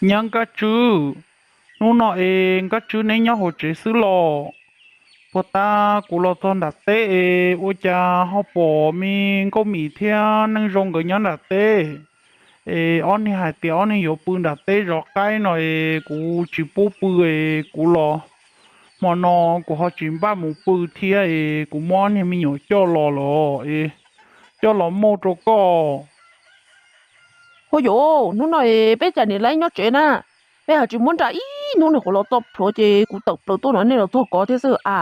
Nyab Nkaj Tswb, hnub no es Nkaj Tswb neb nyob hauv tsev xwb los? Puag ta kuv los txog nram teb es ua cas ho pom me Nkauj Mim thiab Neej Zoo nkawd nyob nram teb. Es ob niag hais tias ob niag yuav pw nram teb zov qaib no es kuv tsis pub pw es kuv los. Hmo no kuv ho tsis npaj mus pw thiab es kuv muab ob niag me nyuam coj los los es coj los muab rau koj. Ua yuav, hnub no es peb cov niam lawv nyob tsev na, peb ho tsis muab nram ib hnub nws qhuav los txog plhuav ces kuv tawm plaws tuaj no nej los txog kov thiab xwb a.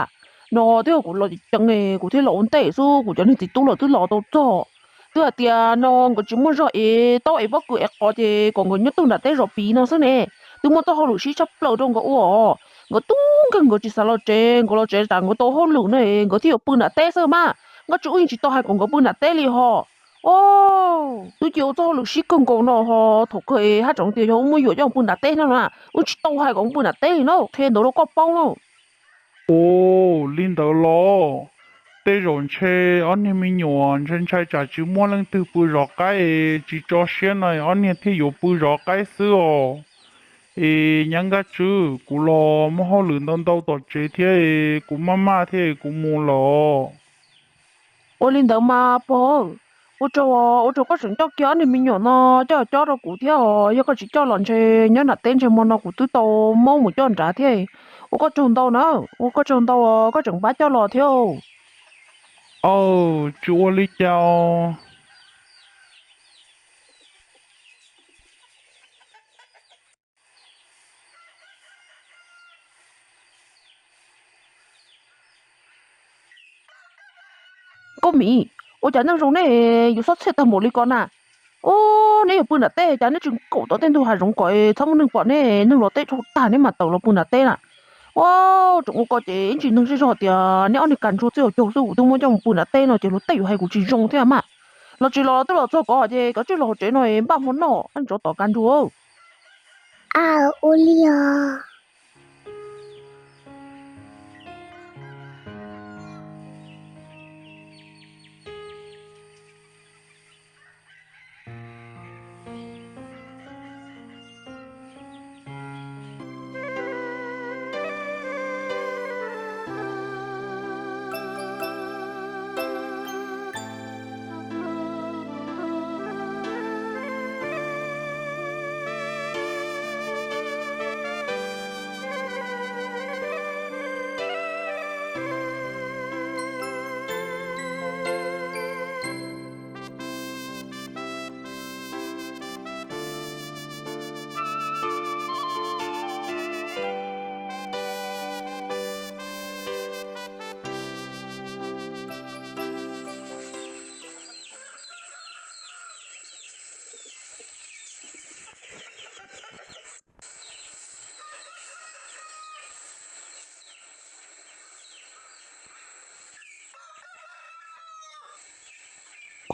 No twb yog kuv los ceev es kuv thiaj los ua ntej xwb, kuv cov niag txiv tub lawv twb los tau txog. Twb hais tias no nkawd tsis muaj zog es taub es pob kws es qos ces kom nkawd nyob twj nram teb zov piv no xwb ne. Twb muaj txoj hauj lwm sib tshaj plaws rau nkawd ua os. Nkawd tub nkeeg nkawd tsis xav los tsev, nkawd los tsev tas nkawd tau hauj lwm no es nkawd thiaj yuav pw nram teb xwb mas. Nkaj Tswb wb yeej tsis tau hais kom nkawd pw nram teb li ho. Twb cia ua txoj hauj lwm sib kawg nkaus no ho thaum kawg es haj tseem tias yog wb muab yuam coj pw nram teb no na, wb tsis tau hais kom pw nram teb li na, qhia ntawd rau koj paub na. Ua li ntawd los, tej zaum ntshe ob niag me nyuam ntshai ntshai tsam tsis muaj leej twg pw zov qaib es tsis tso siab no ob niag thiaj yuav pw zov qaib xwb os. Es nyab Nkaj Tswb, kuv los muaj hauj lwm ntau ntau tom tsev thiab es kuv maj maj thiab es kuv mus lawm. Ua li ntawd mas pog, ua tsaug, ua tsaug koj tseem coj kiag ob niag me nyuam no coj cob rau kuv thiab os, yog koj tsis coj los ntshe nyob nram teb ntshe hmo no kuv twb tau maub mus coj nrad thiab. Ua koj tsaug ntau na, ua koj tsaug ntau, koj tseem pab coj los thiab. Aw, tsis ua li cas. Nkauj Mim, ua cas Neej Zoo nej yuav xob txhiaj tag npaum li ko na? Ub, neb yuav pw nram teb cas neb tsis kaum tau tej ntug hav zoov kom txhob muaj neeg pom neb, neeg los teb dhau tag neb mam tawm los pw nram teb na. Ua, tseem ua ko ces ib ntsis neeg zej zog tias neb ob niag kas ntsuag txij hauv caug xwb kuv twb muab coj mus pw nram teb no ces luag tej yuav hais kuv tsis zoo thiab mas. Los tsis los twb los txog kov ces kov tsij los hauv tsev no npaj hmo noj, tsov tom kas ntsuag. Aw, ua li os.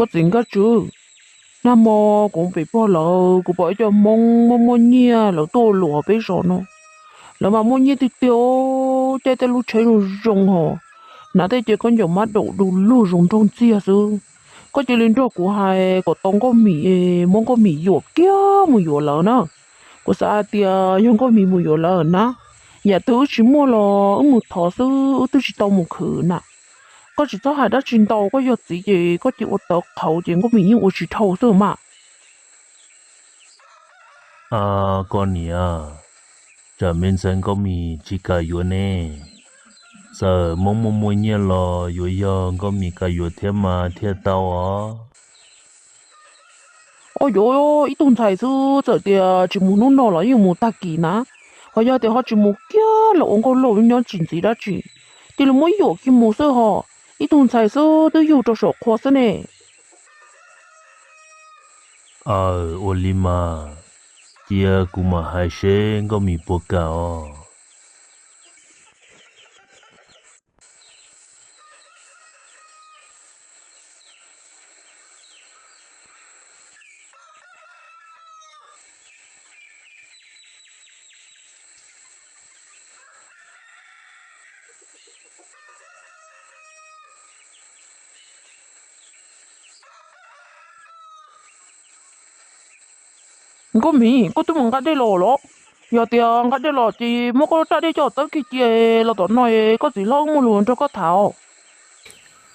Koj txiv Nkaj Tswb, nag hmo kuv pem pog lawv kuv pom ib co Hmoob muaj muaj nyiaj lawv tuaj luam peb zos no. Lawv mas muaj nyiaj tiag tiag, caij tej lub tsheb zoo zoo hos, hnav tej ces khaub ncaws mab daum du lug zoo nraug ntxiag xwb. Koj cia li nrog kuv hais kom tau Nkauj Mim, muab Nkauj Mim yuam kiag mus yuav lawv na. Kuv xav hais tias yog Nkauj Mim mus yuav lawv na, yam twg wb tsis muaj los wb mus thov xwb, wb twb tsis tau mus khwv na. Koj tsis txhob hais dab tsi ntau, koj yog txiv ces koj cia ua tawv qhauv ces Nkauj Mim yeej ua tsis dhau xwb mas. Koj niam, tsam me ntxhais Nkauj Mim tsis kam yuav ne. Txawm Hmoob muaj muaj nyiaj los yuav yog Nkauj Mim kam yuav thiab mas thiaj tau os. Ua yuav ib tug ntxhais xwb txawm tias tsis mus hnub no los yeej mus tag kis na. Ho yog tias ho tsis mus kiag los ua nkauj laug nyob tsis ntxiv dab tsi, cia li muab yuam kiag mus xwb ho. Ib tug ntxhais xwb twb yug rau saum qhua xwb ne. Aw, ua li mas, cia kuv mam hais seb Nkauj Mim puas kam os. Nkauj Mim, koj twb mus nqa dej los los? Yog tias nqa dej los ces muab koj raj dej coj txawb kiag cia los tom no, koj txiv hlob muaj lus nrog koj tham.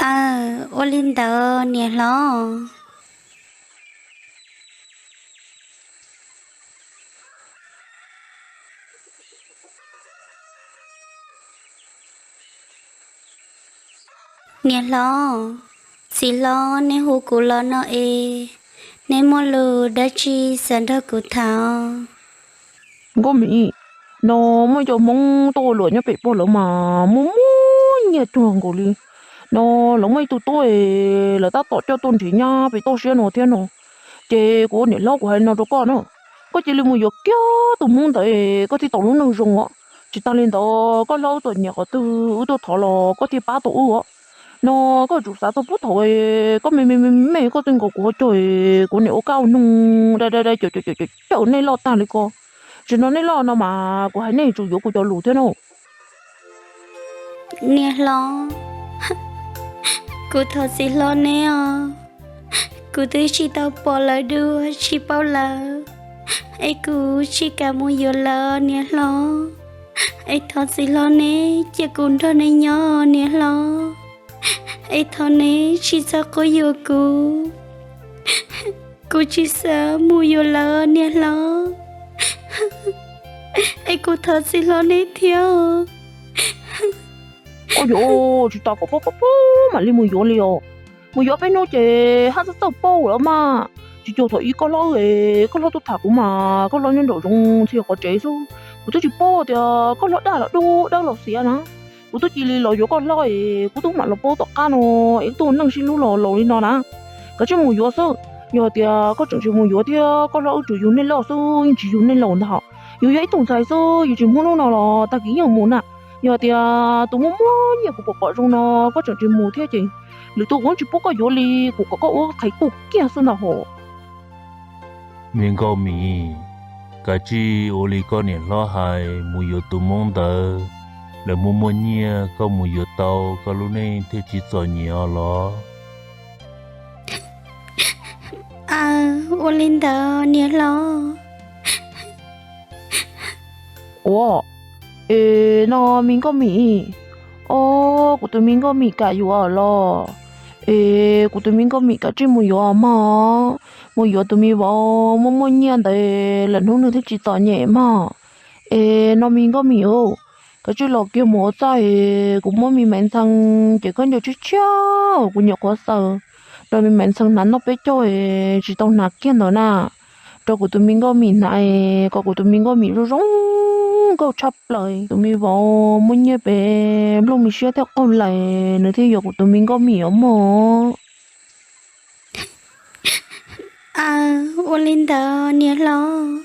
Aw, ua li ntawd niam hlob. Niam hlob, txiv hlob neb hu kuv los no es neb muaj lus dab tsi xav nrog kuv tham? Nkauj Mim, no muaj cov Hmoob tuaj ua luam nyob pem pog lawv mas muaj muaj nyiaj cuag nkaus li. No lawv muaj ib tug tub es lawv tab tom coj tuaj nrhiav nyab pem toj siab no thiab no. Ces kuv ua niam hlob kuv hais no rau koj no, koj cia li mus yuav kiag tus Hmoob ntawd, koj thiaj tau lub neej zoo os. Tsis tas li ntawd koj hlob wb txom nyem qhov twg wb tuaj thov los koj thiaj pab tau wb os. No koj tsum xav txog puag thaum koj me me me me koj txij nkaus kuv qhov cog, kuv niam ua kab ua noog dai dai dai caum caum caum caum nej loj tag li ko. Tam sim no nej loj no mas kuv hais nej tsum yuav kuv cov lus thiab no. Niam hlob, kuv thov txiv hlob neb os. Kuv twb tsis tau pom lawv dua, tsis paub lawv, es kuv tsis kam mus yuav lawv niam hlob. Es thov txiv hlob neb cia kuv nrog neb nyob niam hlob. Es thov neb tsis txhob quab yuam kuv. Kuv tsis xav mus yuav lawv niam hlob. Es kuv thov txiv hlob neb thiab. Ua yuav tsis tas kom pab pab pab mam li mus yuav li os. Mus yuav peb hnub ces haj txawj txawj paub lawm mas. Tsis cuag thaum ub koj hlob, koj hlob tuaj tham kuv mas koj hlob nyob nraum zoov ntxhi qhov tsev xwb, kuv twb tsis paub tias koj hlob dab los dub dawb los xiav na. Kuv twb cia li los yuav koj hlob es kuv twb mam los paub tom qab no es wb tuaj ua neej sib hlub los laus li no na. Kav tsij mus yuav xwb. Yog tias koj tseem tsis mus yuav thiab koj hlob wb tsuas yug nej loj xwb yeej tsis yug nej laus ntag. Yus yog ib tug ntxhais xwb yus tsis muaj hnub no los tag kis yeej mus na. Yog tias tus muaj muaj nyiaj kuv pom pom zoo no koj tseem tsis mus thiab ces lwm tus kuv tsis pub koj yuav li, kuv kom koj ua qhev kuj kiag xwb ntag hos. Me Nkauj Mim, kav tsij ua li koj niam hlob hais mus yuav tus Hmoob ntawd, lawv muaj muaj nyiaj koj mus yuav tau koj lub neej thiaj tsis txom nyem os los. Aw, ua li ntawd niam hlob. Ua, es no me Nkauj Mim, o, kuv tus me Nkauj Mim kam yuav los? Es kuv tus me Nkauj Mim kav tsij mus yuav mog, mus yuav tus me vauv muaj muaj nyiaj ntawd lwm hnub nws thiaj tsis txom nyem mog. Es no me Nkauj Mim, kav tsij los kiag mus ua txaj es kuv muab me maiv ntxhee ces khaub ncaws tshiab tshiab kuv nyuam qhuav xaws rau me maiv ntxhee hnav noj peb caug es tsis tau hnav kiag ntawd na, rau kuv tus me Nkauj Mim hnav es kom kuv tus me Nkauj Mim zoo zoo nkauj tshaj plaws, tus me vauv muaj nyiaj pem nplooj me siab thiaj qaug lais nws thiaj yuav kuv tus me Nkauj Mim os mog. Aw, ua li ntawd niam hlob.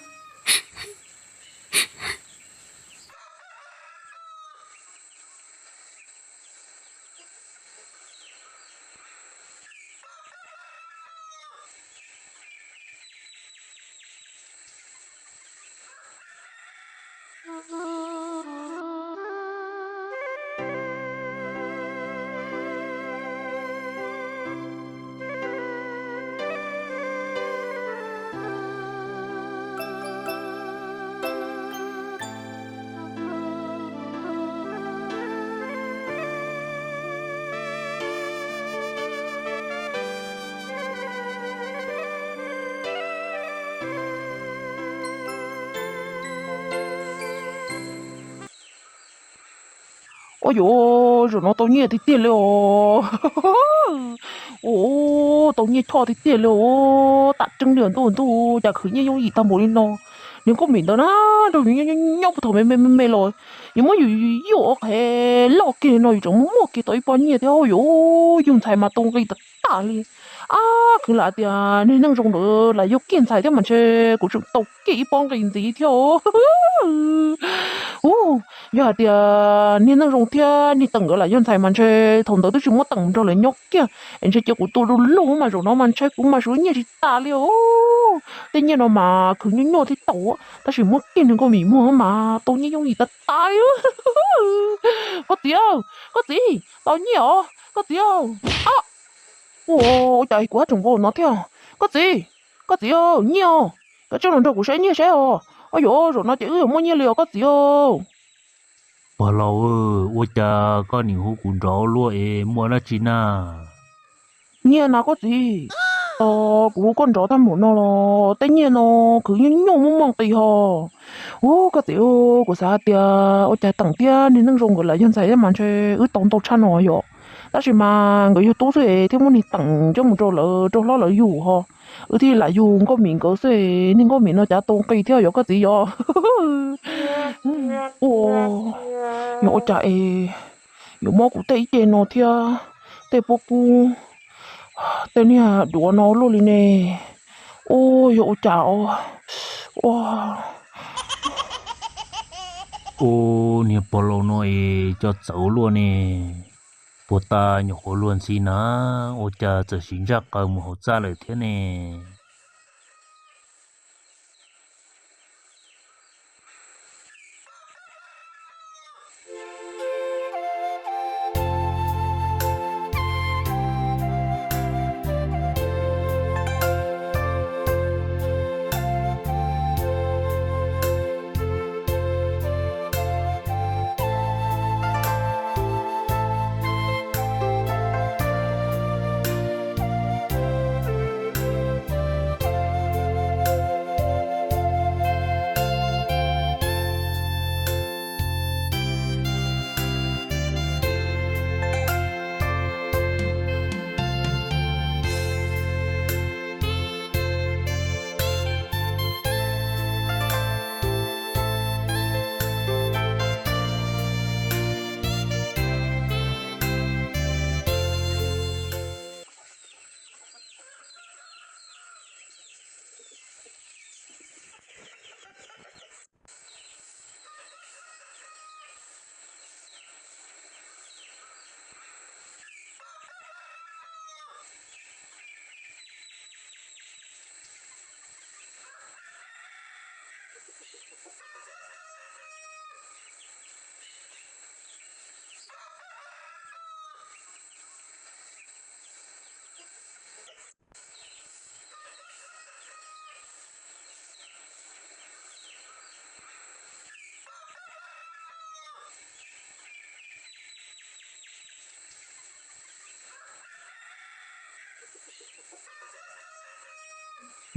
Ua yuav, zaum no tau nyiaj tiag tiag li os. Ua, tau nyiaj choj tiag tiag li os. Tam tseeb li ntuj ntuj, cas khwv nyiaj yooj yim tag npaum li no. Niag Nkauj Mim ntawd na, nrog yus nyob puag thaum me me me los, yus muab yus yuam ua qhev loj kiag no yus tseem muaj kiag tau ib pob nyiaj thiab. Ua yuav, yug ntxhais mas tau nqi tas tas li. Ab, khwv lam tias niag neej zoo ntawd lam yug kiag ntxhais thiab mas ntshe kuv tseem tau kiag ib pob nqi ntxiv thiab. Ua, yog hais tias niag neej zoo thiab niag Teem nkawd lam yug ntxhais mas ntshe thaum ntawd twb tsis muab Teem nrog lawv nyob kiag, ntshe cia kuv tua du lug mas zaum no mas ntshe kuv mas suav nyiaj tsis tas li os. Tej nyiaj no mas khwv nyuaj nyuaj thiaj tau, tab sis muab kiag niag Nkauj Mim muag mas tau nyiaj yooj yim tas tas li. Koj txiv, koj txiv, tau nyiaj os koj txiv. Ua cas kuv haj tseem npau no thiab. Koj txiv, koj txiv, nyiaj os. Koj tseem los nrog kuv saib nyiaj saib os. Ua yuav zaum no ces wb yuav muaj nyiaj li os koj txiv. Pog laus, ua cas koj nim hu kuv nrov luaj es muaj dab tsi na? Nyiaj na koj txiv. Kuv hu koj nrov tag npaum no los tej nyiaj no khwv nyuj nyuj muaj muaj nqis hos. Ub koj txiv, kuv xav hais tias ua cas Teem thiab niag Neej Zoo nkawd lam yog ntxhais thiab mas ntshe wb tau ntau tshaj no yom. Tab sis mas nkawd yog tub xwb es thiaj muab niag Teem coj mus rau lawv rau hlob lawv yug hos. Wb thiaj lam yug Nkauj Mim nkawd xwb es niag Nkauj Mim no cav tau nqis thiab yog koj txiv yom. Ua, yog ua cas es yuav mob kuv tej ib ce no thiab tej pob kub, tej niag duav no luaj li ne? Ua, yog ua cas os? Ua, niag pog laus no es cov txawv luaj ne. Puag ta nyuam qhuav luag ntxhi na, ua cas txawm sim ntsaj qaws mus hauv txaj lawm thiab ne?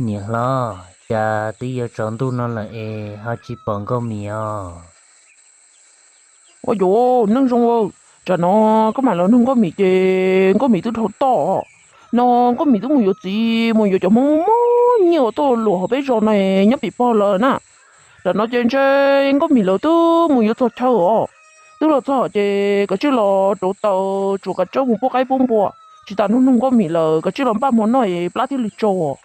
Niam hlob, cas twb yuav tsaus ntuj no lawm es ho tsis pom Nkauj Mim os? Ua yuav Neej Zoo, tsam no koj mam los nug Nkauj Mim ces Nkauj Mim twb dhau toj no. Nkauj Mim twb mus yuav txiv, mus yuav cov Hmoob muaj nyiaj uas tuaj luam hauv peb zos no nyob pim pog lawm na. Tsam no ces ntshe Nkauj Mim lawv twb mus yuav txog chaw os. Twb los txog ces kav tsij los rauv taws tsuav kav tsawb mus pub qaib pub npua, tsis tas nug nug Nkauj Mim lawm kav tsij los npaj hmo noj es plab thiaj li tsau.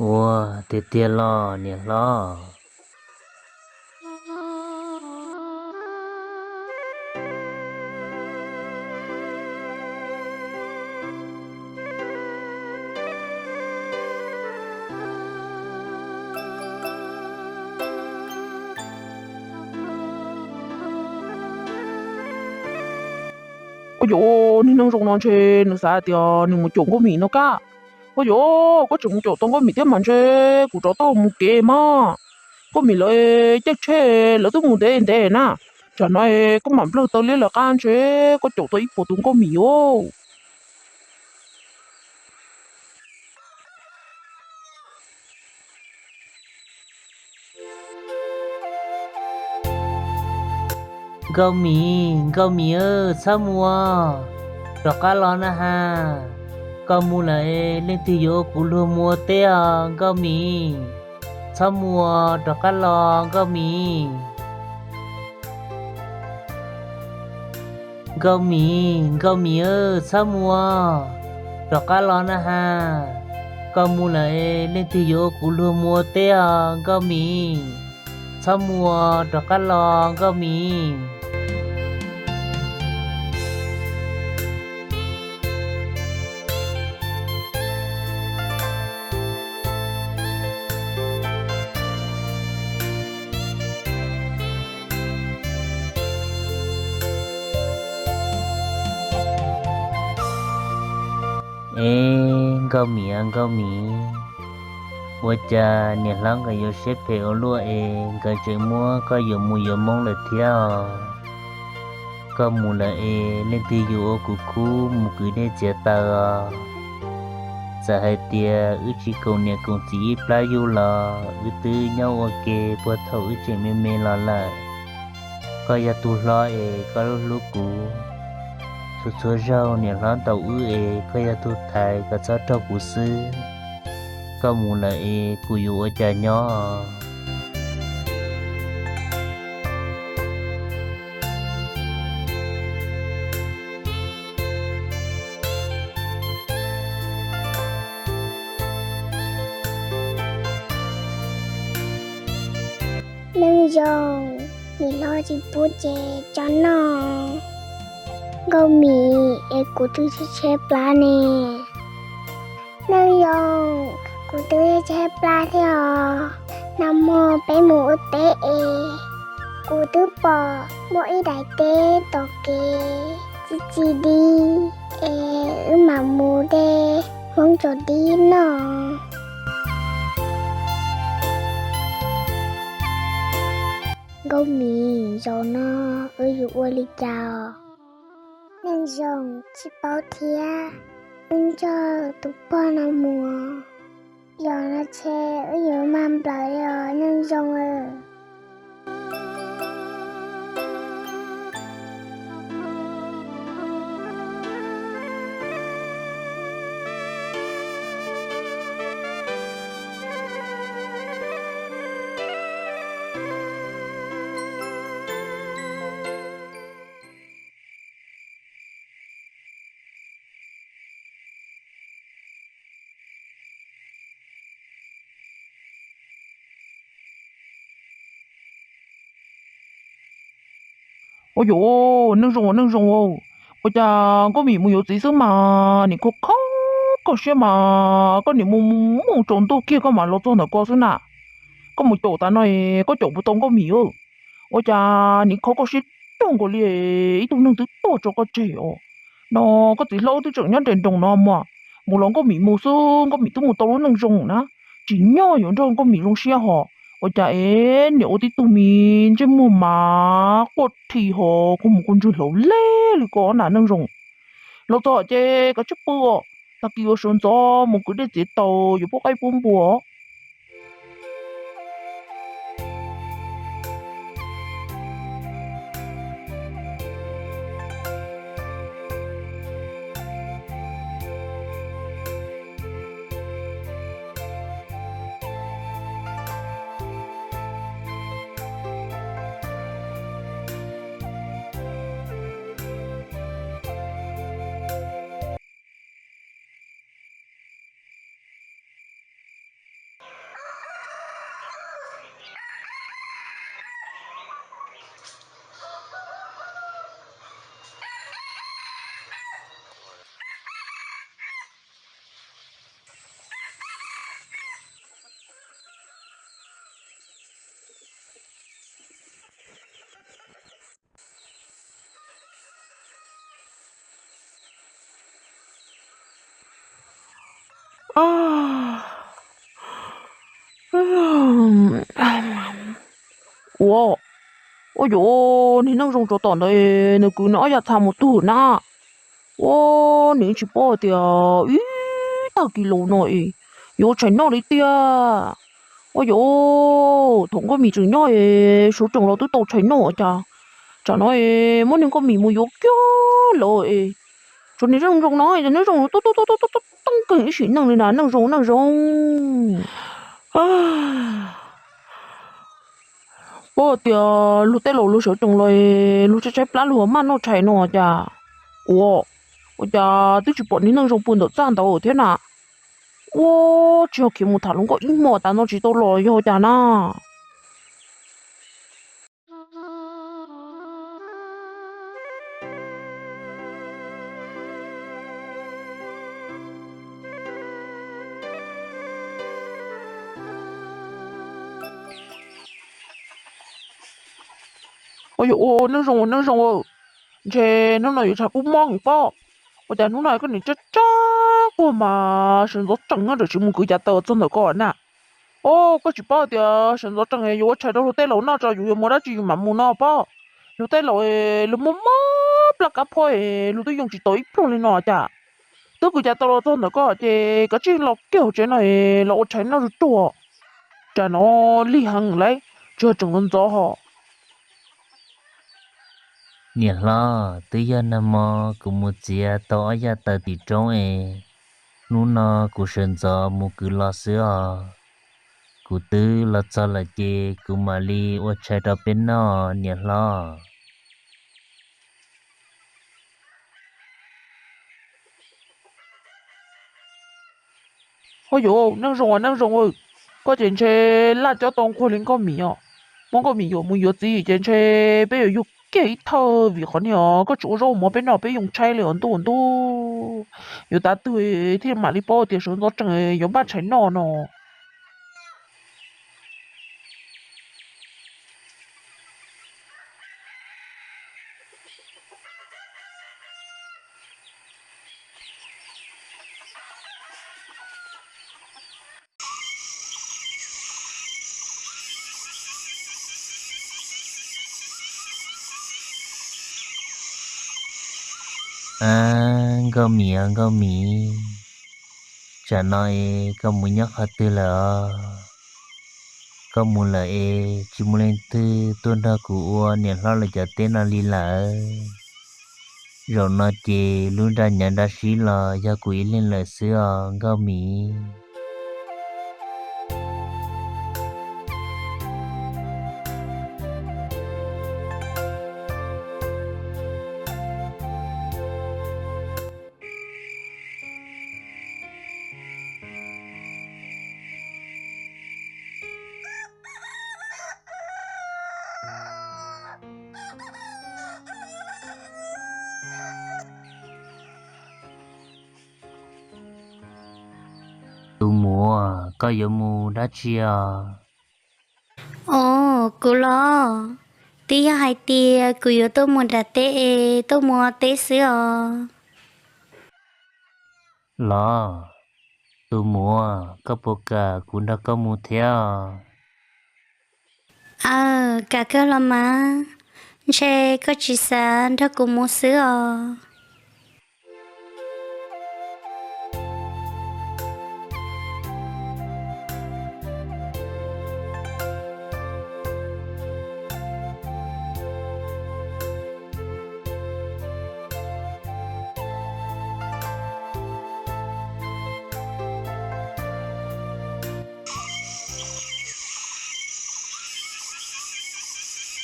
Ua, tiag tiag los niam hlob? Ua yuav, niag Neej Zoo no ntshe nws xav hais tias nws mus caum Nkauj Mim no kab. Ua yuav, koj tseem mus caum tau Nkauj Mim thiab mas ntshe kuv rov taug mus kev mas. Nkauj Mim lawv caij tsheb lawv twb mus ntev ntev na. Tsam no koj mam nplawg taw liab lawv qab ntshe koj caum tau ib puas tus Nkauj Mim os. Nkauj Mim, Nkauj Mim, txhob mus, rov qab los na has. Koj mus lawm leej twg yuav ua kuv luag mus ua teb os Nkauj Mim. Txhob mus, rov qab los Nkauj Mim. Nkauj Mim, Nkauj Mim, txhob mus, rov qab los na has. Koj mus lawm leej twg yuav ua kuv luag mus ua teb os Nkauj Mim. Txhob mus, rov qab los Nkauj Mim. Es Nkauj Mim, Nkauj Mim, ua cas niam hlob nkawd yuav siab phem ua luaj es nkawd tseem muab koj yuav mus yuav Hmoob lawm thiab os? Koj mus lawm es leej twg yuav ua kuv khub mus kwv dej txiav taws os? Txawm hais tias wb tsis koom niam koom txiv ib plab yug los wb twb nyob ua ke puag thaum wb tseem me me los lawm. Koj yog tus hlob es koj hlub hlub kuv. Txhua txhua zaug niam hlob ntaus wb es koj yog tus thaiv kom txhob raug kuv xwb. Koj mus lawm es kuv yuav ua cas nyob? Neej Zoo, niam hlob tsis pub ces tso noj. Nkauj Mim, es kuv twb tshaib tshaib plab ne. Neej Zoo, kuv twb tshaib plab thiab os. Nag hmo peb mus ua teb es kuv twb pom muaj ib daim teb tom kev txi txiv dib es wb mam mus de Hmoob tsaus dib noj. Nkauj Mim, zaum no wb yuav ua li cas os? Neej Zoo, tsis paub thiab. Wb nrog tus pog no mus. Zaum no ces wb yuav mag nplawm li os Neej Zoo. Ua yog Neej Zoo, Neej Zoo, ua cas Nkauj Mim mus yuav txiv xwb mas nim kho kho koj siab mas koj nim mus mus tsaus ntuj kiag koj mam los txog ntawm ko xwb na? Koj mus caum tas no koj caum puas tau Nkauj Mim? Ua cas nim kho koj siab cuag nkaus li ib tug neeg twb tuag tso koj tseg os? No koj txiv hlob twb tseem nyob nram nroog no mas, mus los Nkauj Mim mus xwb Nkauj Mim twb mus tau lub Neej Zoo na. Tsim nyog yuav nrog Nkauj Mim zoo siab hos. Ua cas es niam ua tib tug me ntsej muag mas quaj rhi hos kua muag kua ntswg hlauv leg li ko na Neej Zoo. Los txog ces kav tsij pw os, tag kis yuav sawv ntxov mus kwv dej txiav taws yuav pub qaib pub npua. Ua, ua yuav niag Neej Zoo tsov tom ntawd nws kwv nws ob yav txha mus tug na. Ua, nws tsis paub tias ib tag kis los no es yuav tshais noj li tiag. Ua yuav thaum Nkauj Mim tseem nyob es suav tsees los twb tau tshais noj cas. Tsam no es muab niag Nkauj Mim mus yuav kiag lawm es tshuav niag Neej Zoo no es Neej Zoo tuaj tuaj tuaj tuaj tuaj tuaj keeg ib sim neej li na Neej Zoo Neej Zoo. Paub tias luag tej laus luag sawv tsees los luag tshaib tshaib plab luag maj noj tshais no cas. Ua, ua cas twb tsis pom niag Neej Zoo puag ntawm txaj ntawd thiab na. Ua, tsis yog khiav mus tham hluas nkauj ib hmo tas no tsis tau los yog cas na. Ua, Neej Zoo, Neej Zoo, ntshe hnub no yuav tshav kub mob heev pob. Ua cas hnub no koj nim tsab tsab quaj mas sawv ntxov tsees no, tsis mus kwv cav taws txog ntawm koj na? Os, koj tsis paub tias sawv ntxov tsees yuav ua tshais rau luag tej laus noj tso, yus yuav mus dab tsi yus mam mus no pob. Luag tej laus, luag muaj mob plab kab phob, luag twb yoo tsis tau ib pluag li no cas. Twb kwv cav taws los txog ntawm koj ces kav tsij los kiag hauv tsev no los ua tshais noj zuj zus. Tsam no lig heev lawm, tsis tseem ntxov ntxov ho. Niam hlob, twb yog nag hmo kuv mus txiav tau ob yaj taws tim roob es, hnub no kuv sawv ntxov mus kwv los xwb os. Kuv twb los txog lawm ces kuv mam li ua tshais rau peb noj niam hlob. Ho yuav neej zoo as neej zoo, koj ces ntshe laj cob tau nquag li nkauj Mim os. Muab nkauj Mim yuam mus yuav txiv ces ntshe peb yuav yug kiag ib thawj vim qhov niag koj tsis ua zaub ua mov peb noj peb yoo tshaib li os ntuj ntuj. Yuav tav twg thiaj mam li paub tias sawv ntxov tsees yuav npaj tshais noj no. Nkauj Mim, Nkauj Mim, tsam no es koj mus nyob qhov twg lawm os? Koj mus lawm es tsis muaj leej twg tuaj nrog kuv ua niam hlob lawv cov teb no li lawm. Zaum no ces lub nra nyav nra sib los yog kuv ib leeg lawm xwb os Nkauj Mim. Tus muam, koj yuav mus dab tsi os? Os, kuv los, twb yog hais tias kuv yuav tuaj mus nram teb es tuaj mus ua teb xwb os. Los, tus muam, koj puas kam kuv nrog koj mus thiab? Aw, kam kawg los mas, ntshe koj tsis xav nrog kuv mus xwb os.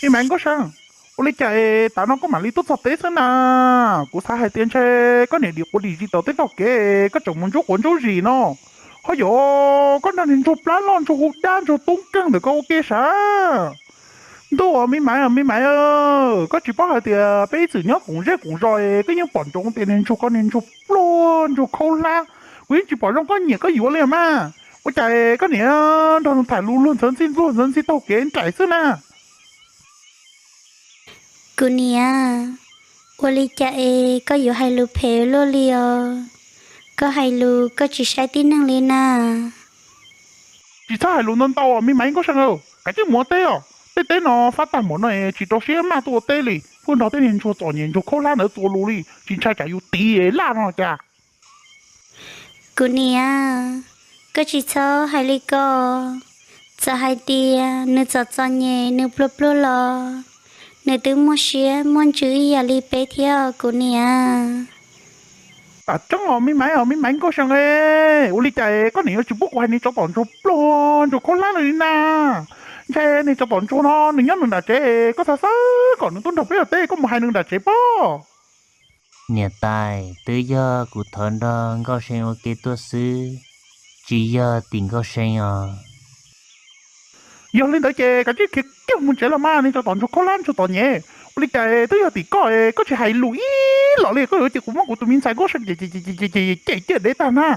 Me Maiv Nkauj See, ua li cas es tav no koj mam li tuaj txog teb xwb na? Kuv xav hais tias ntshe koj niam dim quav dim zis tom tej tog kev, koj tseem mus ntsuj quav ntsuj zis no. Ho yuav koj nrog niag ntsuag plab loj ntsuag hu dab ntsuag tub nkeeg ntawm koj ua ke sav? Ntuj, Me Maiv, Me Maiv, koj tsis paub hais tias peb ib txwm nyob koom zej koom zos, koj yeej pom ntsoov tias niag ntsuag ko niag ntsuag pluag ntsuag khaub hlab, kuv yeej tsis pom zoo koj nyiam koj yuav li mas. Ua cas koj niam nrog nws tham lus luag ntxhi ntxhi luag ntxhi ntxhi taug kev nraim xwb na? Kuv niam, ua li cas es koj yuav hais lus phem luaj li os? Koj hais lus koj tsis saib tib neeg li na. Tsis txhob hais lus ntau ntau, Me Maiv Nkauj See, kav tsij mus ua teb os. Tej teb no fab tag npaum no tsis rau siab maj tuaj ua teb li, pheej nrog tej niag ntsuag txom nyem ntsuag khaub hlab ntawd txuas lus li, tsis ntshai tsam yus tiv laj no cas. Kuv niam, koj tsis txhob hais li ko. Txawm hais tias nws txom txom nyem nws pluag pluag los nws twb muaj siab muaj ntsws ib yam li peb thiab kuv niam. Tam tseeb os Me Maiv, Me Maiv Nkauj See, ua li cas koj niam yuav tsis pub kuv hais niag tsov tom ntsuag pluag ntsuag khaub hlab no li na? Ntshe niag tsov tom ntsuag no nws nyob nws nram tsev, koj xav xav kom nws tuaj nrog peb ua teb koj mus hais nws nram tsev pob. Niam tais, twb yog kuv thov nrog Nkauj See ua ke tuaj xwb, tsis yog tim Nkauj See os. Yog li ntawd ces kav tsij khiav kiag mus tsev los mas, niag tsov tom ntsuag khaub hlab ntsuag txom nyem. Ua li cas twb yog tim koj, koj tsis hais lus ib los li, koj yuav cia kuv muab kuv tus me ntxhais Nkauj See cem cem cem cem deb tag na.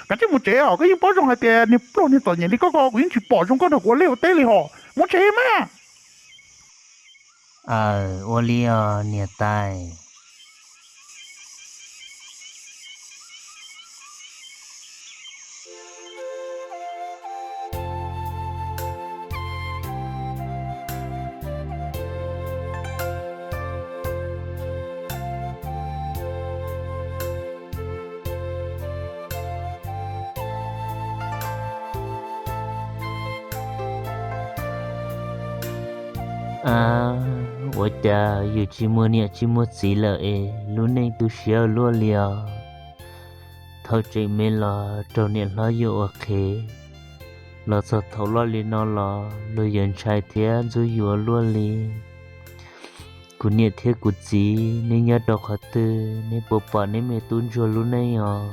Kav tsij mus tsev os, koj yeej paub zoo hais tias niag pluag niag txom nyem li koj ko kuv yeej tsis pom zoo koj nrog kuv ua liaj ua teb li hos. Mus tsev mas. Aw, ua li os niam tais. Ab, ua cas yus tsis muaj niam tsis muaj txiv lawm es lub neej tu siab ua luaj li os? Thaum tseem me los raug niam hlob yuam ua qhev, los txog thaum loj li no los luag yuav ntshai thiab ntxub yus ua luaj li. Kuv niam thiab kuv txiv, neb nyob rau qhov twg, neb puas pom neb me tub ntsuag lub neej os?